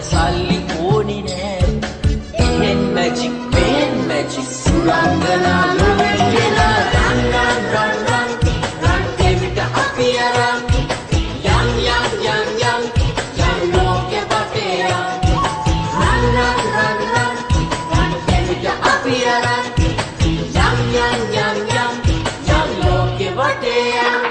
සල්ලි ඕනි නෑ. එහෙන් මැජික් මෙහෙන් මැජික් සුරංගනා ලොවේ කියලා. රන් රන් රන් රන් රන් එවිට අපි අරන් යන් යන් යන් යන් යන් ලෝකෙ වටේ යන්. රන් රන් රන් රන් රන් එවිට අපි අරන් යන් යන් යන් යන් යන් ලෝකෙ වටේ යන්.